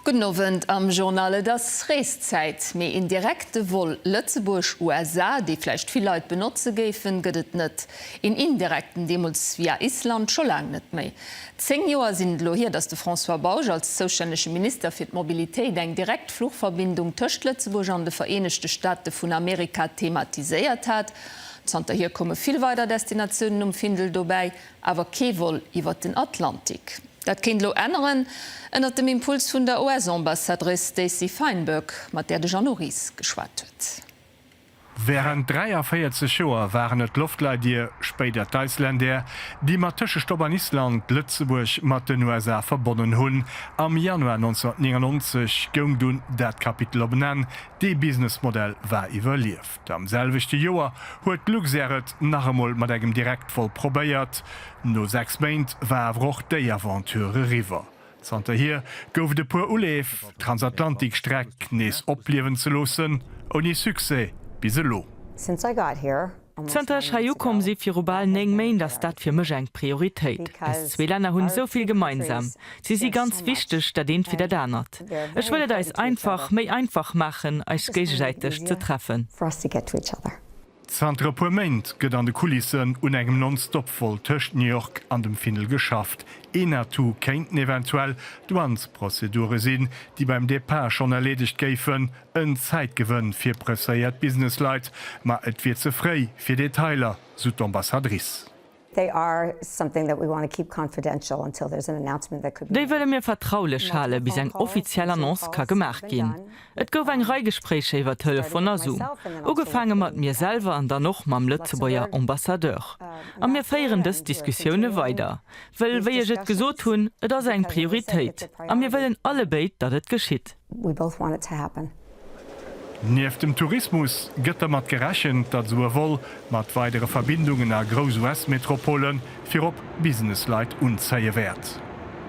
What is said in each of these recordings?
Gudden Owend am Journal. Et ass Reeszäit, mee een direkte Vol Lëtzebuerg-USA, dee vläicht vill Leit benotze géifen, gëtt et net. Een indirekten, deemools via Island, scho laang net méi. 10 Joer sinn et elo hier, datt de François Bausch als zoustännege Minister fir d'Mobilitéit eng direkt Fluchverbindung tëscht Lëtzebuerg an de Vereenegte Staate vun Amerika thematiséiert hat. Zanterhier koume vill weider Destinatiounen um Findel dobäi, awer kee Vol iwwer den Atlantik. Dat kéint elo änneren, ënnert dem Impuls vun der US-Ambassadrice Stacey Feinberg, mat där de Jeannot Ries geschwat huet. Wärend 43 Joer waren et d'Loftleidier, spéider d'Icelandair, déi mat Tëschestopp an Island Lëtzebuerg mat den USA verbonnen hunn. Am Januar 1999 goung dunn dat Kapitel op en Enn, dee Businessmodell war iwwerlieft. Am selwechte Joer huet d'Luxair et nach emol mat engem Direktvol probéiert. No 6 Méint war awer och déi Aventure eriwwer. Zanterhier gouf et e puer Uleef, d'Transatlantikstreck nees opliewen ze loossen, ouni Succès bis elo. Zanter ech hei ukomm si viru bal 9 Méint, ass dat fir mech eng Prioritéit. Eis zwee Länner hunn esou vill gemeinsam. Si si ganz wichteg, dat eent fir dat anert. Ech wëll et eis einfach, méi einfach maachen, eis géigesäiteg ze treffen. Zanter e puer Méint gëtt an de Kulissen un engem Non-Stop-Vol tëscht New York an dem Findel geschafft. Een Atout kéinten eventuell Douanesprozedure sinn, déi beim Depart schonn erleedegt géifen. En Zäitgewënn fir presséiert Businessleit, ma et wier ze fréi fir Detailer, sou d'Ambassadrice. Déi wëlle mir vertraulech hale bis eng offiziell Annonce ka gemaach ginn. Et gouf eng Rei Gespréicher iwwer Telefon a Zoom, ugefaange mat mir selwer an dann och mam Lëtzebuerger Ambassadeur. A mir féieren dës Diskussioune weider, wëll, wéi ech et gesot hunn, et ass eng Prioritéit a mir wëllen allebéid, datt et geschitt. We both want it to happen. Nieft dem Tourismus gëtt dermat gerechent, datt esou e Vol mat weidere Verbindungen a grouss US-Metropolen virop Businessleit unzéie wäert.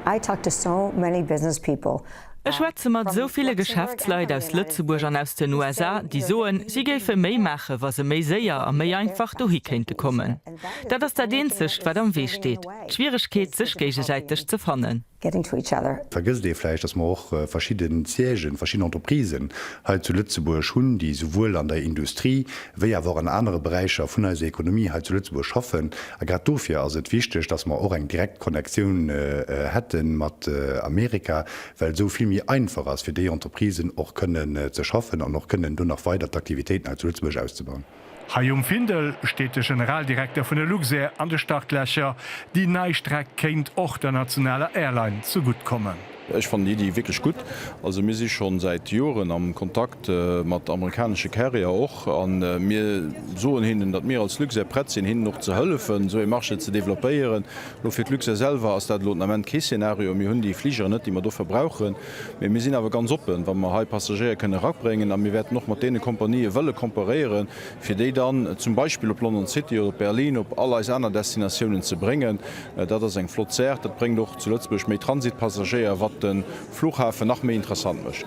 I talk to so many business people. Ech schwätze mat esou ville Geschäftsleit aus Lëtzebuerg an aus den USA, déi soen, si géife méi maache wa se méi séier a méi einfach dohi kéinte kommen. Dat ass dat eenzegt, wat am Wee steet, d'Schwieregkeet, sech géigesäiteg ze fannen. Getting to each other. Vergësst ee vläicht, dass mer och verschidde Siègen, verschidden Entreprisen hei zu Lëtzebuerg hunn, déi souwuel an der Industrie wéi awer och an anere Beräicher vun eiser Ekonomie hei zu Lëtzebuerg schaffen. A grad dofir ass et wichteg, dass mer och eng direkt Connectioun hätte mat Amerika, well et esou vill méi einfach ass, fir déi Entreprisen och kënnen ze schaffen an och kënnen do nach weider d'Aktivitéiten hei zu Lëtzebuerg auszebauen. Hei um Findel steet de Generaldirekter vun der Luxair an de Startlächer. Déi nei Streck kéint och der nationaler Airline ze gutt kommen. Ech fannen déi Iddi wierklech gutt. Also mir si scho säit Joren am Kontakt mat amerikanesche Carrier och a mir soen hinnen, datt mir als Luxair prett sinn, hinnen och ze hëllefen, esou ee Marché ze developpéieren. Elo fir d'Luxair selwer ass dat elo den Ament kee Szenario. Mir hunn déi Fligeren net, déi mer dofir brauchen. Mee mir sinn awer ganz oppen, wa mer hei Passagéier kënne erabréngen. A mir wäerten och mat deene Kompanië wëlle komperéieren, fir déi dann zum Beispill op London City oder op Berlin, op all eis aner Destinatiounen ze bréngen. Dat ass eng flott Saach. Dat bréngt och zu Lëtzebuerg méi Transitpassagéier, wat de Flughafen nach méi interessant mécht.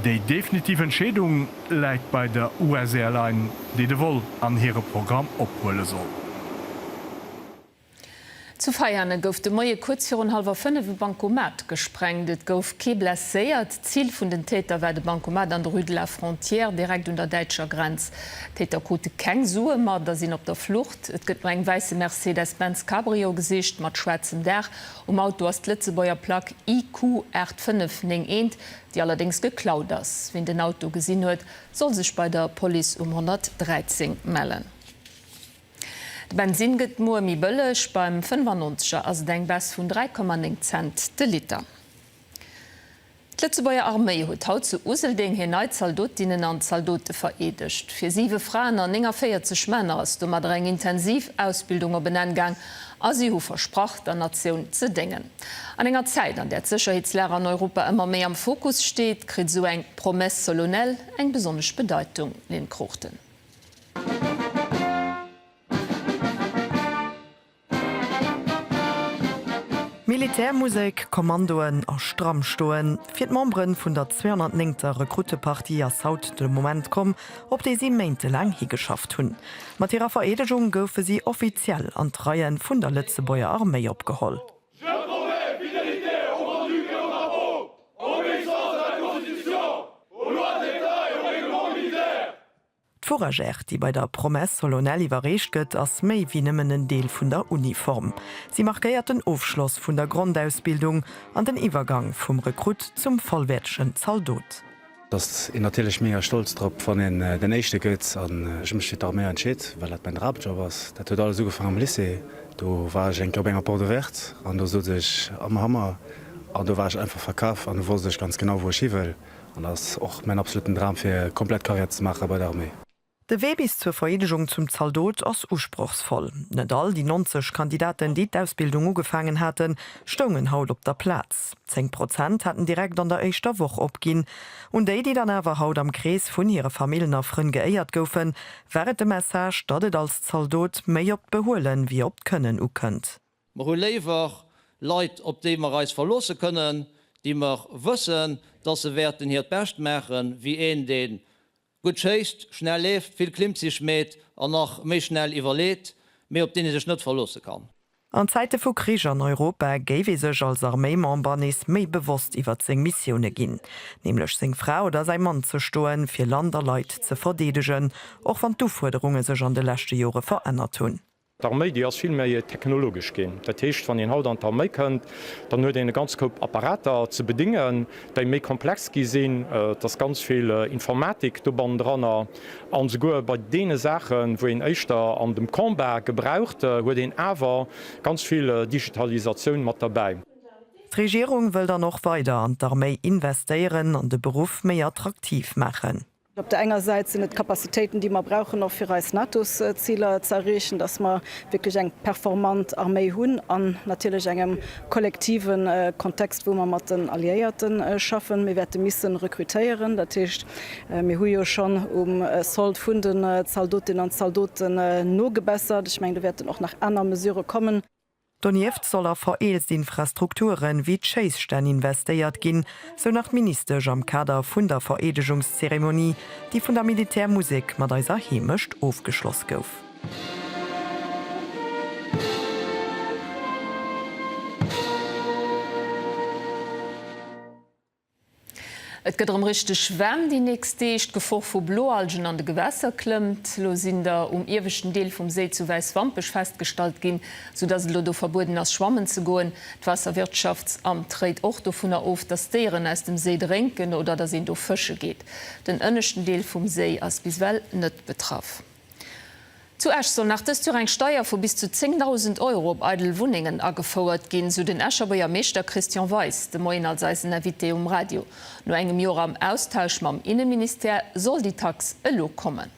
Déi definitiv Entscheedung läit bei der US Airline, déi de Vol an hire Programm ophuele soll. Zu Veianen gouf de Moie kuerz virun hallwer 5 e Bancomat gesprengt. Et gouf kee blesséiert. D'Zil vun den Täter war de Bancomat an der Rue de la Frontière, direkt un der däitscher Grenz. D'Täter krute keng Sue mat a sinn op der Flucht. Et gëtt no engem wäisse Mercedes-Benz Cabrio gesicht mat schwaarzem Daach. Um Auto ass d'Lëtzebuerger Plack IQ 8591, déi allerdéngs geklaut ass. Wien den Auto gesinn huet, soll sech bei der Police um 113 mellen. De Bensinn gëtt muer méi bëlleg, beim 95er ass et eng Baisse vun 3,9 Cent de Liter. D'Lëtzebuerger Arméi huet haut zu Useldeng hir nei Zaldotinnen an Zaldote vereedegt. Fir siwe Fraen an 49 Männer ass domadder eng intensiv Ausbildung op en Enn gaang a si hu versprach, der Natioun ze déngen. An enger Zäit, an där d'Sécherheetslag an Europa ëmmer méi am Fokus steet, kritt esou eng Promesse solennelle eng besonnesch Bedeitung. Lynn Cruchten. Militärmusek, Kommandoen a stramm stoen. Fir d'Membere vun der 209. Rekruttepartie ass haut de Moment komm, op dee si méintelaang higeschafft hunn. Mat hirer Vereedegung goufe si offiziell an d'Reie vun der Lëtzebuerger Arméi opgeholl. Je promets fidélité au Grand-Duc et au drapeau, obéissance à la. D'Fourragère, déi bei der Promesse solennelle iwwerreecht gëtt, ass méi wéi nëmmen en Deel vun der Uniform. Si markéiert den Ofschloss vun der Grondausbildung an den Iwwergang vum Rekrutt zum vollwäertegen Zaldot. Et ass een natierlech mega stolz drop, wann een den Éischte gëtt. An ech hu mech fir d'Arméi entscheet, well dat mäin Dramjob ass. Dat huet alles ugefaangen am Lycée. Do war ech eng Kéier op enger Porte ouverte an do souz ech am Hammer an do war ech einfach verkaf an do wosst ech ganz genau, wou ech hi wëll. An dat ass och mäin absoluten Dram, fir komplett Karriär ze maache bei der Arméi. De Wee bis zur Vereedegung zum Zaldot ass usprochsvoll. Net all déi 90 Kandidaten, déi d'Ausbildung ugefaangen haten, stoungen haut op der Plaz. 10 Prozent haten direkt an der éischter Woch opginn. Un déi, déi dann awer haut am Krees vun hire Famillen a Frënn geéiert goufen, war et de Message, datt et als Zaldot méi op d'Behuelen wéi op d'Kënnen ukënnt. Mer hu léiwer Leit, op déi mer eis verloosse kënnen, déi mer wëssen, dass se wäerten hiert Bescht maachen, wéi een, dee Gutt schéisst, schnell leeft, vill Klimmzich meet an nach méi schnell iwwerleet, mee op deen ee sech net verloosse kann. An Zäite vu Krich an Europa géif ee sech als Arméimember nees méi bewosst iwwert seng Missioune ginn, nämlech seng Fra oder säi Mann ze stoen, fir Land a Leit ze verdeedegen, och wann d'Ufuerderunge sech an de leschte Jore verännert hunn. D'Arméi, déi ass vill méi technologesch ginn. Dat heescht, wann een haut an d'Arméi kënnt, dann huet een e ganz Koup Apparater ze bedéngen, déi méi komplex gi sinn. Et ass ganz vill Informatik dobannendranner. An esouguer bei deene Saachen, wou een éischter an dem Combat gebraucht, huet een awer ganz vill Digitalisatioun mat derbäi. D'Regierung wëll dann och weider an d'Arméi investéieren an de Beruff méi attraktiv maachen. Op der enger Säit sinn et d'Capacitéiten, déi mer brauchen, och fir eis NATO-Ziler ze erreechen, dass mer wierklech eng performant Arméi hunn an natierlech engem kollektive Kontext, wou mer mat den Alliéierte schaffen. Mir wäerte misse rekrutéieren. Dat heescht, mir hu jo schonn um Sold vun den Zaldotinnen an Zaldoten nogebessert. Ech mengen, do wäerten och nach aner Mesurë kommen. Donieft soll a vereelzt Infrastrukture wéi d'Schéisstänn investéiert ginn, sou nach d'Ministesch am Kader vun der Vereedegungszeremonie, déi vun der Militärmusek mat eiser Heemecht ofgeschloss gouf. Et gëtt erëm richteg waarm déi nächst Deeg. D'Gefor vu Bloalgen an de Gewässer klëmmt. Elo sinn der um ieweschten Deel vum Séi zu Wäiswampech festgestallt ginn, sou dass et elo do verbueden ass schwammen ze goen. D'Waasserwirtschaftsamt réit och dovunner of, dass Déieren aus dem Séi drénken oder dass een do fësche geet. Den ënneschten Deel vum Séi ass bis ewell net betraff. Zu Esch soll nach dëst Joer eng Steier vu bis zu 10.000 Euro op eidel Wunnengen agefouert ginn, sou den Escher Buergermeeschter Christian Weis de Moien als eisen Invité um Radio. No engem Joer am Austausch mam Inneministère soll déi Tax elo kommen.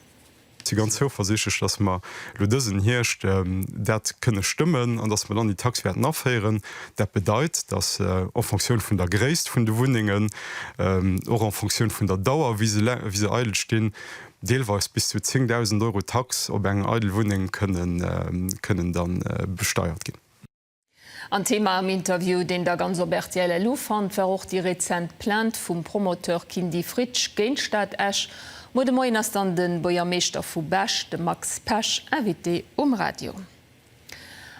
Si ganz zouversichtlech, dass mer elo dësen Hierscht dat kënne stëmmen an dass mer dann déi Tax wäerten aféieren. Dat bedeit, dass en Fonctioun vun der Gréisst vun de Wunnengen, och en Fonctioun vun der Dauer, wéi se eidel stinn, deelweis bis zu 10.000 Euro Tax op eng eidel Wunneng kënnen da besteiert ginn. An Thema am Interview, deen der ganz op rtl LU fannt, war och déi rezent Plainte vum Promoteur Kindy Fritsch géint d'Stad Esch. Muer de Moien ass dann de Buergermeeschter vu Bech, de Max Pesch, Invité um Radio.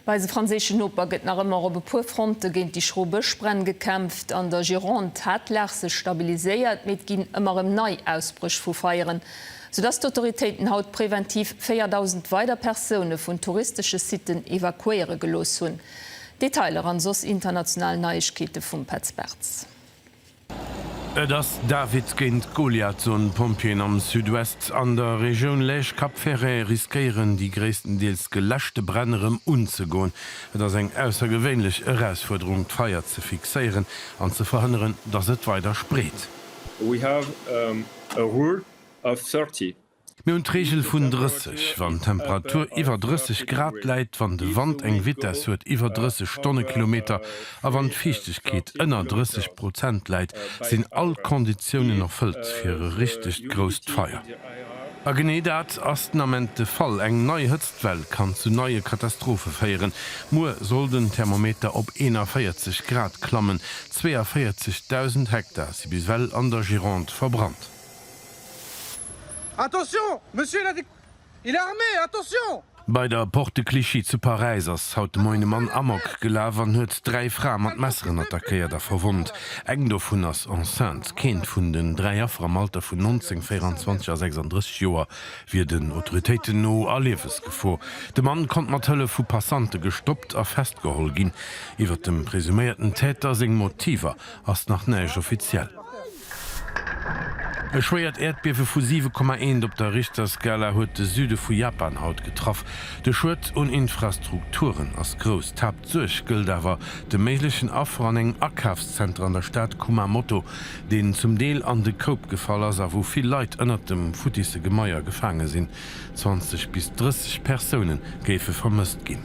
Bei eise franséischen Noper gëtt nach ëmmer op e puer Fronte géint déi schro Bëschbränn gekämpft. An der Gironde hat d'Lag sech stabiliséiert, mee et ginn ëmmer erëm nei Ausbréch vu Feieren, soudass d'Autoritéiten haut preventiv 4.000 weider Persoune vun touristesche Siten evakuéiere gelooss hunn. Detailer an soss international Neiegkeete vum Petz Bartz. Et ass David géint Goliath, soen d'Pompjeeën am Sud-Ouest. An der Regioun Lège-Cap-Ferret riskéieren déi gréisstendeels geläschte Bränn erëm unzegoen. Et ass eng aussergewéinlech Erausfuerderung, d'Feier ze fixéieren an ze verhënneren, datt et weider spreet. We have a rule of 30. Mir hunn d'Reegel vun 30, wann d'Temperatur iwwer 30 Grad läit, wann de Wand eng Vitess huet iwwer 30 Stonnekilometer a wann d'Fiichtegkeet ënner 30 Prozent läit, sinn all Konditiounen erfëllt fir e richtegt grousst Feier. A genee dat ass den Ament de Fall. Eng nei Hëtztwell kann zu neie Katastrophe féieren. Muer soll den Thermometer op 41 Grad klammen. 42.000 Hektar si bis ewell an der Gironde verbrannt. Attention, monsieur il a des il est armé, attention! Bei der Porte de Clichy zu Paräis ass haut de Moien e Mann Amok gelaf an huet 3 Frae mat Messeren attackéiert a verwonnt. Eng dovun ass enceinte. Keent vun den 3 Affer am Alter vun 19, 24 a 36 Joer wier den Autoritéiten no a Liewesgefor. De Mann konnt mat Hëllef vu Passante gestoppt a festgeholl ginn. Iwwer dem presuméierten Täter seng Motiver ass nach näischt offiziell. E schwéiert Äerdbiewe vu 7,1 op der Richterskala huet de Süde vu Japan haut getraff. De Schued un Infrastrukturen ass grouss. D'Haaptsuerg gëllt awer de méiglechen Affer an engem Akafszenter an der Stad Kumamoto, deen zum Deel an de Koup gefall ass a wou vill Leit ënnert dem futtisse Gemaier gefaange sinn. 20 bis 30 Persoune géife vermësst ginn.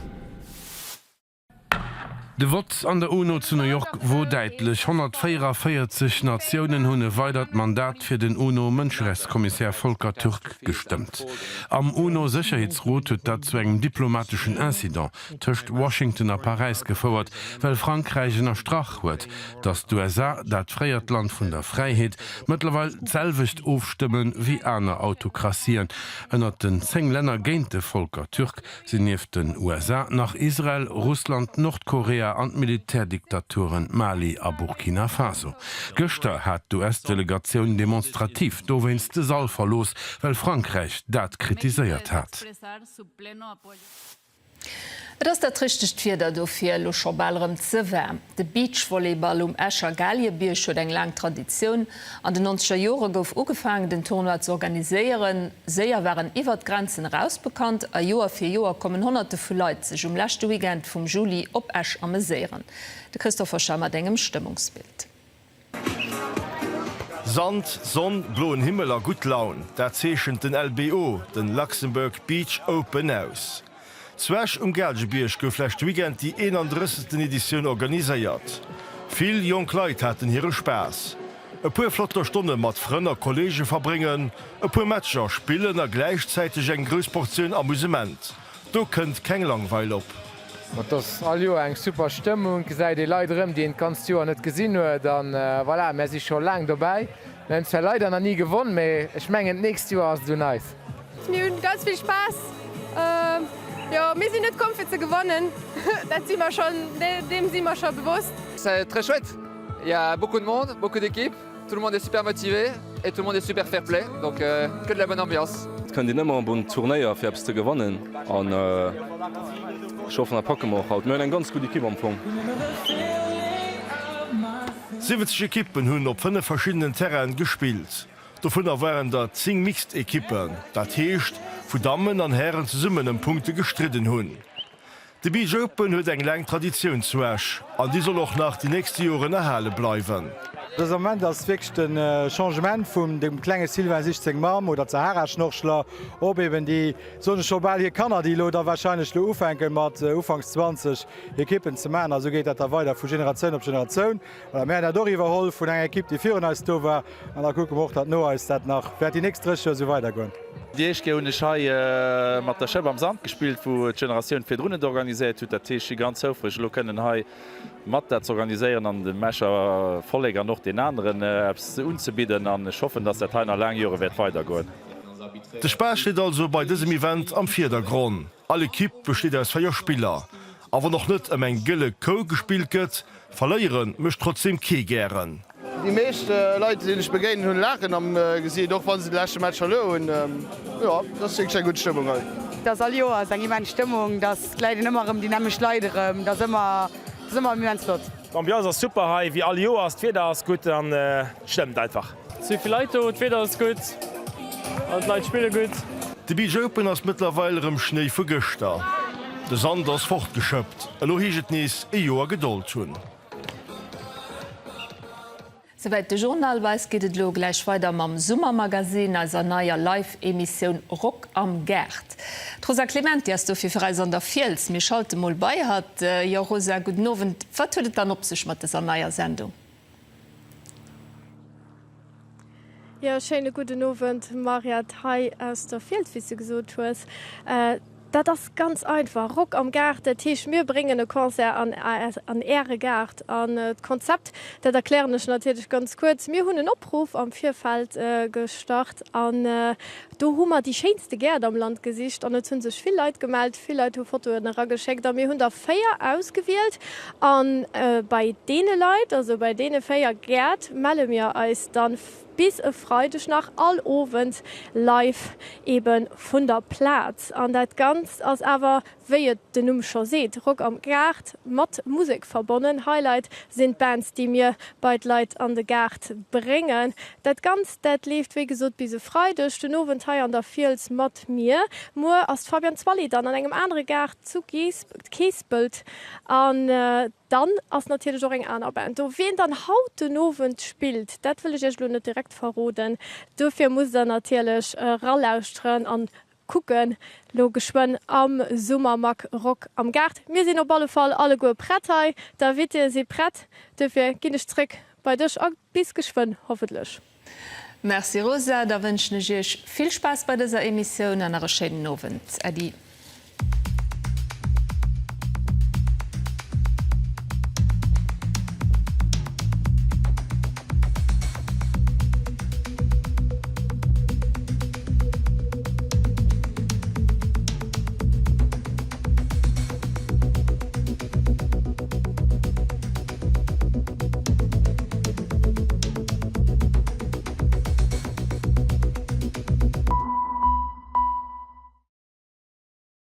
De Vott an der UNO zu New York wor däitlech, 144 Natiounen hunn e weidert Mandat fir den UNO-Mënscherechtskommissär Volker Türk gestëmmt. Am UNO-Sécherheetsrot huet dat zu engem diplomateschen Incident tëscht Washington a Paräis gefouert, well Frankräich ënnerstrach huet, datt d'USA, dat fréiert Land vun der Fräiheet, mëttlerweil d'selwecht ofstëmme wéi aner Autokratien. Ënnert den 10 Länner géint de Volker Türk sinn nieft den USA nach Israel, Russland, Nordkorea an d'Militärdiktaturen Mali a Burkina Faso. Gëschter hat d'US-Delegatioun demonstrativ dowéinst de Sall verlooss, well Frankräich dat kritiséiert hat. Et ass dat richtegt Wieder dofir, elo scho bal erëm ze waarm. De Beachvolleyball um Escher Galiebierg huet eng laang Traditioun. An den nonzeger Jore gouf ugefaangen, den Tournoi ze organiséieren. Séier war en iwwert d'Grenzen eraus bekannt a Joer fir Joer kommen Honnerte vu Leit sech um leschte Weekend vum Juli op Esch ameséieren. De Christopher Schaar mat engem Stëmmungsbild. Sand, Sonn, bloen Himmel a gutt Laun, dat zeechent den LBO, den Luxembourg Beach Open aus. Zu Esch um Gaalgebierg gouf leschte Weekend déi 31. Editioun organiséiert. Vill jonk Leit haten hire Spaass. E puer flotter Stonne mat Frënn a Kolleege verbréngen, e puer Matcher spillen a gläichzäiteg eng grouss Portioun Amusement. Do kënnt keng Langweil op. Et ass all Joer eng super Stëmmung, et gesäit ee Leit erëm, déi een d'ganzt Joer net gesinn huet an voilà, mär si scho laang dobäi. Mir hunn zwar leider nach ni gewonn, mee ech mengen d'nächst Joer ass et un eis. Mir hunn ganz vill Spaass. Jo, mir sinn net komm fir ze gewannen, dat si mer schonn, deem si mer scho bewosst. C'est très chouette, il y a beaucoup de monde, beaucoup d'équipes, tout le monde est super motivé et tout le monde est super fair play, donc que de la bonne ambiance. Et kënnt een ëmmer op en Turnéier fir eppes ze gewannen an ech hoffen dat packe mer och haut. Mir hunn eng ganz gutt Equipe am Fong. 70 Ekippen hunn op 5 verschiddenen Terrainen gespillt. Dovunner waren der 10 Mixed Ekippen, dat heescht wou Dammen an Hären zesummen ëm Punkte gestridden hunn. De Beach Open huet eng laang Traditioun zu Esch an déi soll och nach déi nächste Joren erhale bleiwen. Dëse Moment ass wierklech de Changement vum dem klenge Sylvain sicht seng Mamm oder d'Sahara-Schnorchler op eben déi, soen ech scho bal, hir Kanner, déi elo da wahrscheinlech elo ufänken mat ufanks 20 Ekippen ze maachen. A sou geet dat da weider vu Generatioun op Generatioun. Voilà, mir hunn dat och iwwerholl vun enger Ekipp, déi virun eis do war. An da kucke mer och, datt no eis dat nach wäert déi nächst 30 Joer esou weidergoen. Déi éischt Kéier hunn ech hei mat der Schëpp am Sand gespillt, wou d'Generatioun virdrun et organiséiert huet. Dat heescht, ech si ganz houfreg, elo kënnen hei mat dat ze organiséieren an dem Escher Vollek an och den aneren eppes unzebidden. An ech hoffen, datt dat hei nach laang Jore wäert weidergoen. De Spaass steet also bei dësem Event am Virdergronn. All Ekipp besteet aus 4 Spiller. A wann och net ëm eng gëlle Kou gespillt gëtt, verléiere mécht trotzdeem kee gären. Déi meescht Leit deenen ech begéinen hunn e Laachen am Gesiit, och wa se de leschte Match verluer hunn. Jo, et ass wierklech eng gutt Stëmmung hei. Et ass all Joers eng immens Stëmmung, et ass d'Leit een ëmmer erëm déi nämmlecht Leit erëm, et ass ëmmer, et ass ëmmer immens flott. D'Ambiance ass super hei, wéi all Joers, d'Wieder ass gutt an et stëmmt einfach. Et si vill Leit do, d'Wieder ass gutt an d'Leit spille gutt. De Beach Open ass mëttlerweil erëm Schnéi vu gëschter. De Sand ass fortgeschëppt. Elo heescht et nees e Joer Gedold hunn. Souwäit de Journal. Bei eis geet et elo gläich weider mam Summermagazin, eiser neier Live-Emissioun Rock am Gaart. D'Rosa Clementi ass dofir fir eis an der Fiels. Mir schalte mol bei hatt. Jo Rosa, gudden Owend. Wat huet et dann op sech mat dëser neier Sendung? Jo, schéine gudden Owend, Mariette, hei aus der Fiels, wéi s de gesot hues. Dat ass ganz einfach, Rock am Gaart, dat heescht mir bréngen e Concert an an Äre Gaart. An d'Konzept, dat erklären ech natierlech ganz kuerz. Mir hunn en Opruff am Virfeld gestart an do hu mer déi schéinste Gäert am Land gesicht an et hu sech vill Leit gemellt, vill Leit hu Fotoen erageschéckt a mir hunn der 4 ausgewielt. A bei deene Leit, also bei deene 4 Gäert melle mir eis dann Bis e Freideg nach all Owend live eben vun der Plaz. An dat Ganzt ass awer, wéi et den Numm scho seet, Rock am Gaart mat Musek verbonnen. Highlight sinn d'Bands, déi mir bei d'Leit an de Gaart bréngen. Dat Ganzt, dat leeft wéi gesot bis e Freideg den Owend hei an der Fiels mat mir. Muer ass d'Fabienne Zwally dann an engem anere Gaart zu Keespelt an. Dann ass natierlech och eng aner Band do. Wien dann haut den Owend spillt, dat wëll ech iech elo net direkt verroden. Dofir musst der natierlech eralauschteren an kucken lo geschwënn am Summermack Rock am Gaart. Mir sinn op alle Fall alleguer prett hei, d'Invitéë si prett. Dofir ginn ech zréck bei dech a bis geschwënn hoffentlech. Merci Rosa, da wënschen ech iech vill Spaass bei dëser Emissioun an nach e schéinen Owend. Äddi.